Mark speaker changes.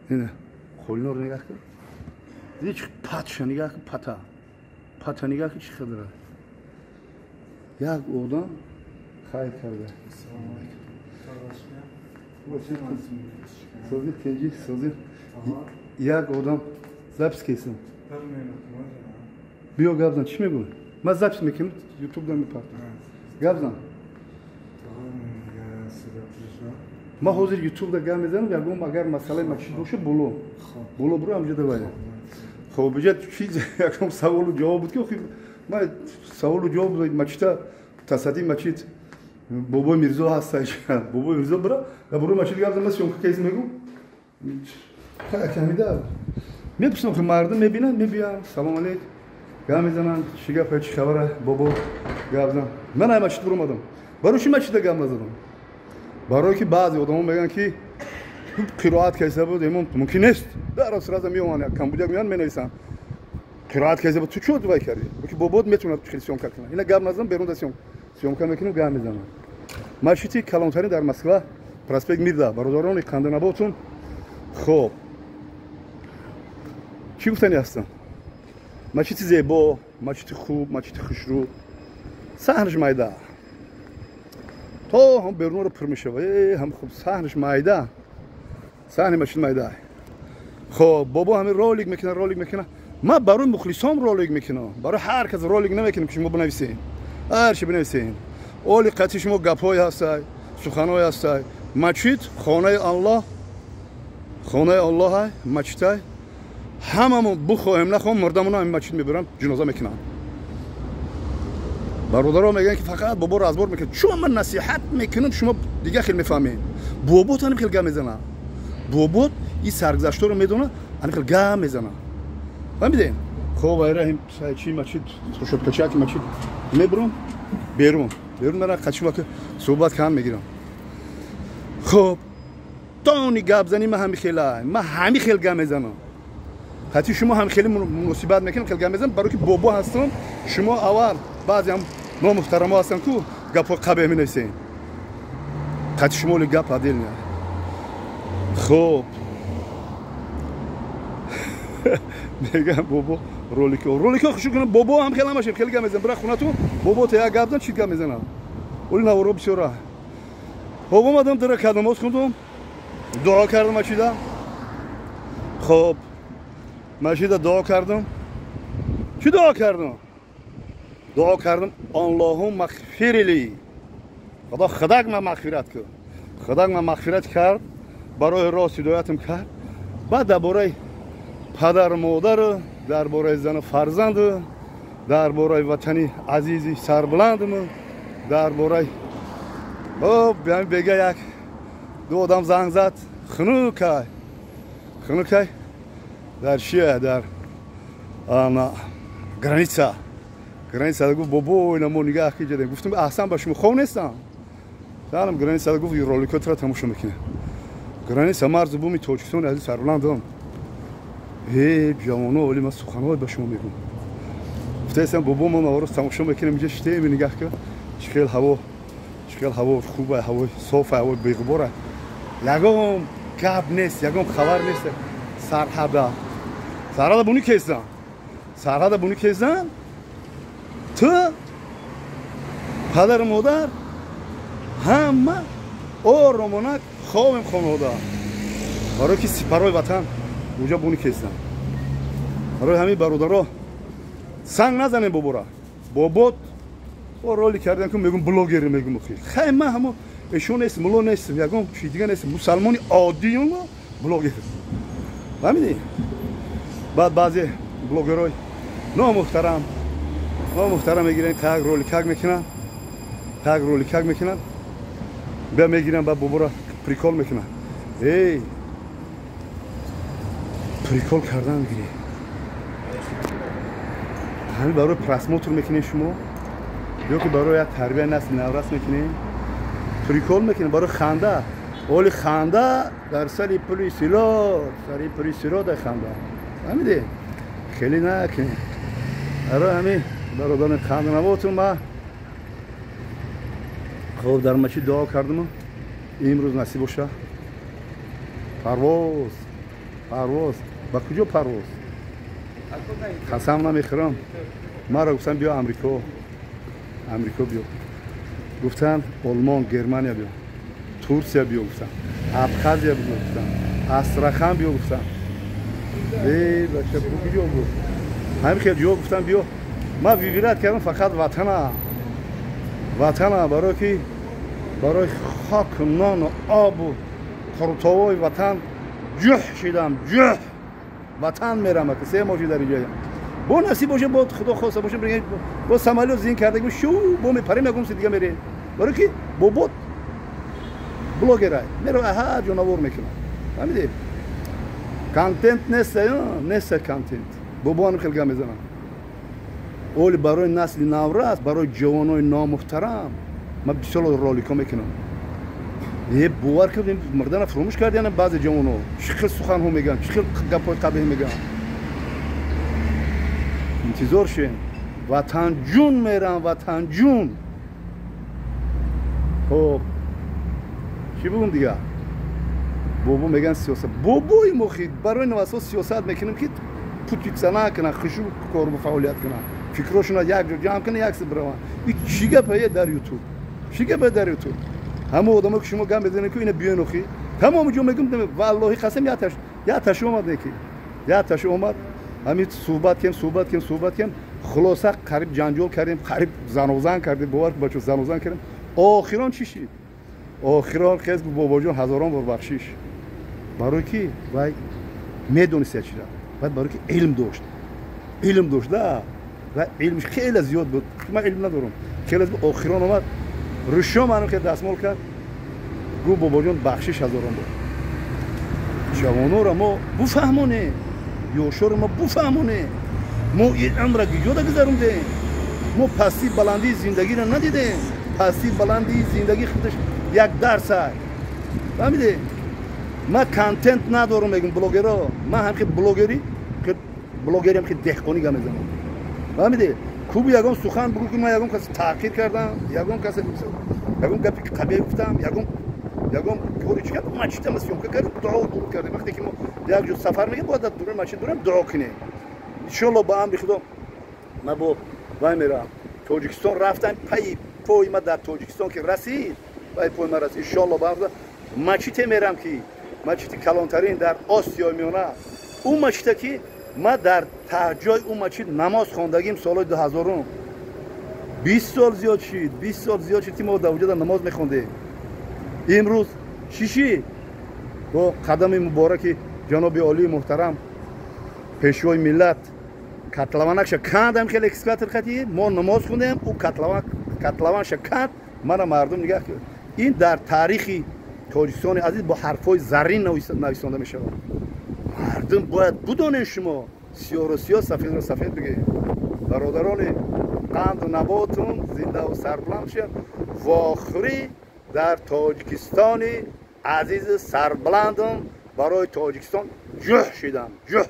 Speaker 1: Ина қолинро нигаҳ кун. Диди чӣ патша нигаҳ кун, пата. Пата нигаҳ кун, чӣ хел. Як одам хайр карда. Созӣ тинҷӣ, созӣ. Як одам запись кесам. Биё гап зан, чӣ мегӯӣ? Ман запись мекунам, ютуб да мепартам. Гап зан. Ман ҳозир ютуб да гап мезанам, ягон агар масъалаи мачид боша, боло. Боло биро, ҳамҷо давай. Хоб, биҷа чиз ягон саволу ҷавоб буд ки охи ман саволу ҷавоб мачида тасадди мачид бобои Мирзо ҳаста. Бобои Мирзо бира, ва буро мачид гап зан, ман съёмка кейс мегӯм. Камида мепурсам, ки мардум мебинанд, мебиям, салом алейк, гап мезананд, чӣ гапа, чӣ хабара, бобо гап зан. Ман ай мачид буромадам. Барои чӣ мачида гап назадам? Барое ки баъзе одамо мегӯянд ки қироат кайса буд, имом мумкин нест. Даро сразу меоманд, камбудяк меоянд, менависанд. Қироат кайса буд, ту чӣ вай кардӣ? Ки бобот метавонад хеле съёмка кунад. Ина гап назадам, берун да съёмка мекунем, гап мезанам. Мачиди калонтарин дар Москва, проспект Мирда, бародарони қанданаботун. Хоб, чӣ гуфтани ҳастам? Мачиди зебо, мачиди хуб, мачиди хушрӯ, саҳнаш майда. То ҳам берунро пур мешава. Ҳам хуб саҳнаш майда. Саҳни мачид майда. Хоб, бобо ҳамин ролик мекунад, ролик мекунад. Ман барои мухлисон ролик мекунам. Барои ҳар кас ролик намекунам ки шумо бинависед. Ҳар чи бинависед. Оли қатъи шумо гапҳое ҳастай, суханҳое ҳастай. Мачид хонаи Аллоҳ, хонаи Аллоҳ мачидай. Ҳамамон бухоҳем нахоҳем, мурдамона ҳамин мачид мебарам, ҷиноза мекунам. Бародаро мегӯянд ки фақат боборо разбор мекунад. Чун ман насиҳат мекунам, шумо дигар хел мефаҳмед. Бобот ҳамин хел гап мезанад. Бобот ин саргузашторо медонад, ҳамин хел гап мезанад. Фаҳмидем? Хоб, айраҳим чи мачид, шоткачаки мачид мебурам, берун. Берун мера қачима ки суҳбат кам мегирам. Хоб, тони гап зани ман ҳамин хела, ман ҳамин хел гап мезанам. Ҳатто шумо ҳам хеле муносибат мекунем, хел гап мезанам, барои ки бобо ҳастам, шумо аввал баъзе ҳам номуҳтарамо ҳастанд ку гапҳои қабеҳ менависед. Ҳатто шумо оли гап отдельно. Хоб, мегам бобо роликҳо, роликҳо хушу кунам, бобо ҳам хел ҳамашем хеле гап мезанам. Бира хонатон, бобо та як гап зан, чӣ гап мезанам. Оли наворо бисёра. Хоб, омадам, ду ракат намоз хондум, дуо кардам мачида. Хоб, мачида дуо кардам. Чӣ дуо кардам? Дуо кардам, Аллоҳумма ғфирли. Худо худак ман мағфират кун. Худак ман мағфират кард, барои рост ҳидоятам кард. Баъд дар бораи падару модару, дар бораи зану фарзанду, дар бораи ватани азизи сарбуландуму, дар бораи бега як ду одам занг зад, хунукай, хунукай дар чия, дар граница, граница гуфт бобо ина мо нигаҳ киҷадем. Гуфтам аҳсан ба шумо хов нестам. Дарам граница гуфт роликотро тамошо мекунем. Граница марзу буми Тоҷикистони азиз сарбуландам. Эй ҷавоно, оли ман суханҳое ба шумо мегӯм. Гуфтаистам бобо мо наворо тамошо мекунем, инҷа шитем, нигаҳ кун, чӣ хел ҳаво, чӣ хел ҳаво хуба, ҳавои софа, ҳавои беғубора. Ягон гап нест, ягон хабар нест. Сарҳада, сарҳада буни кездан, сарҳада буни кездан. Ту падару модар ҳама оромона хобем хонавода, барое ки сипарҳои ватан уҷа буни кездан. Барои ҳамин бародаро санг назанем бобора. Бобот о роли кардем ки мегӯм блогер, мегӯм охи. Хай ман ҳамо эшон нест, мулло нестам, ягон чи дига нестам, мусалмони оддиюм, блогер. Фаҳмидӣ? Баъд баъзе блогерой номуҳтарам, номуҳтарам мегиранд, как роликак мекунанд, как роликак мекунанд, бия мегиранд, баъд бобора прикол мекунанд. Эй, прикол кардан мегирӣ. Ҳамин барои просмотр мекунед шумо ё ки барои як тарбияи насли наврас мекунед? Прикол мекунед барои ханда. Оли ханда дар сари пули сило, сари пули сило дар ханда. Фаҳмидӣ? Хеле накунед. Барои ҳамин бародарони ханданавотун ман хоб дар мачид дуо кардам. Имрӯз насиб боша парвоз. Парвоз ба куҷо парвоз? Қасам намехӯрам. Маро гуфтан биё Амрико, Амрико биё. Гуфтан Олмон, Германия биё, Турсия биё гуфтан, Абхазия биё гуфтан, Астрахан биё гуфтан. Эй бача, куҷо буд? Ҳамин хел ҷо гуфтан биё. Ман выбирать кардам фақат ватана, ватана, барое ки барои хок, нону обу қурутовои ватан ҷӯҳ шидам, ҷӯҳ. Ватан мерам, ака 3 моҳ дар инҷоям. Бо насиб боша, бо худо хоста боша, бо самолёт зин карда шу бо мепарем, ягон си дига мерем. Барое ки бобот блогерай, меро ҳар ҷо навор мекунам. Фаҳмидед? Контент неста, неста контент. Бобоам хел гап мезанам. Оли барои насли наврас, барои ҷавонои номуҳтарам ман бисёр роликҳо мекунам. Е, бовар кардем, мардана фуромӯш кардиана баъзе ҷавоно чӣ хел суханҳо мегӯянд, чӣ хел гапҳои қабеҳ мегӯянд. Интизор шем, ватанҷун мерам, ватанҷун. Хоб, чӣ бугум дигар? Бобо мегӯянд сиёсат. Бобои мо хи барои навасо сиёсат мекунем, ки путица накунанд, хушӯ кору фаъолият кунанд, фикрошонро як ҷо ҷамъ кунанд, як бираванд. И чӣ гапае дар Ютуб? Чӣ гапае дар Ютуб? Ҳама одамо ки шумо гап мезанед, ку ина биён охи. Тамоми ҷо мегум, валлоҳи қасам, яташ омад, неки яташ омад. Ҳамин суҳбат кем, суҳбат кем, суҳбат кем, хулоса қариб ҷанҷол кардем, қариб занозан кардем. Бовар ку бачо, занозан кардем. Охирон чӣ шид? Охирон хез гуфт: бобоҷон, ҳазорон бор бахшиш. Барои ки вай медонист як чиза, вай барои ки илм дошт, илм дошт да, ва илмш хеле зиёд буд. Ман илм надорам, хеле. Охирон омад, рӯшо ману ки дастмол кард, гуфт: бобоҷон, бахшиш ҳазорон бор. Ҷавонора мо буфаҳмонем, ёшоро мо буфаҳмонем. Мо ин умра гиҷода гузарондем, мо пастии баландии зиндагиро надидем. Пастии баландии зиндагӣ худаш як дарс ай, фаҳмиде? Ман контент надорам, мегум блогеро. Ман ҳам хе блогери, блогериам хе деҳқонӣ гап мезанам, фаҳмиде? Куби ягон сухан бугӯ, ки ман ягон касе таъқир кардам, ягон касе ягон гапи қабеҳ гуфтам, ягон кори чӣ кардам? Мачитама съёмка кардем, дуо дуруд кардем. Вақте ки мо як ҷо сафар мегем, бояд дар дуруни мачид дурем, дуо кунем. Иншолло, ба амри Худо, ман бо вай меравам. Тоҷикистон рафтам, пайи пои ма дар Тоҷикистон ки расид, пай пои ма расид, иншолло, ба амри Худо, мачите мерам, ки мачити калонтарин дар Осиёи Миёна, ӯ мачите ки ма дар таҳҷои ӯ мачид намоз хондагим солҳои 2000-ум. 20 сол зиёд шид, 20 сол зиёд шид, ки мо дар уҷода намоз мехондем. Имрӯз чӣ шид? Бо қадами мубораки ҷаноби олии муҳтарам, пешвои миллат, котлованакша кандам, хеле экскаватор хати мо намоз хондем, ӯ котлованша канд. Мана мардум нигаҳ, ин дар таърихи Тоҷикистони азиз бо ҳарфҳои заррин нависонда мешавад. Мардум бояд будонед, шумо сиёҳро сиёҳ, сафедро сафед бигӯед. Бародарони қанду наботун зиндаву сарбуланд шуд. Вохӯрӣ дар Тоҷикистони азизи сарбуландум. Барои Тоҷикистон ҷӯҳ шидам, ҷӯҳ.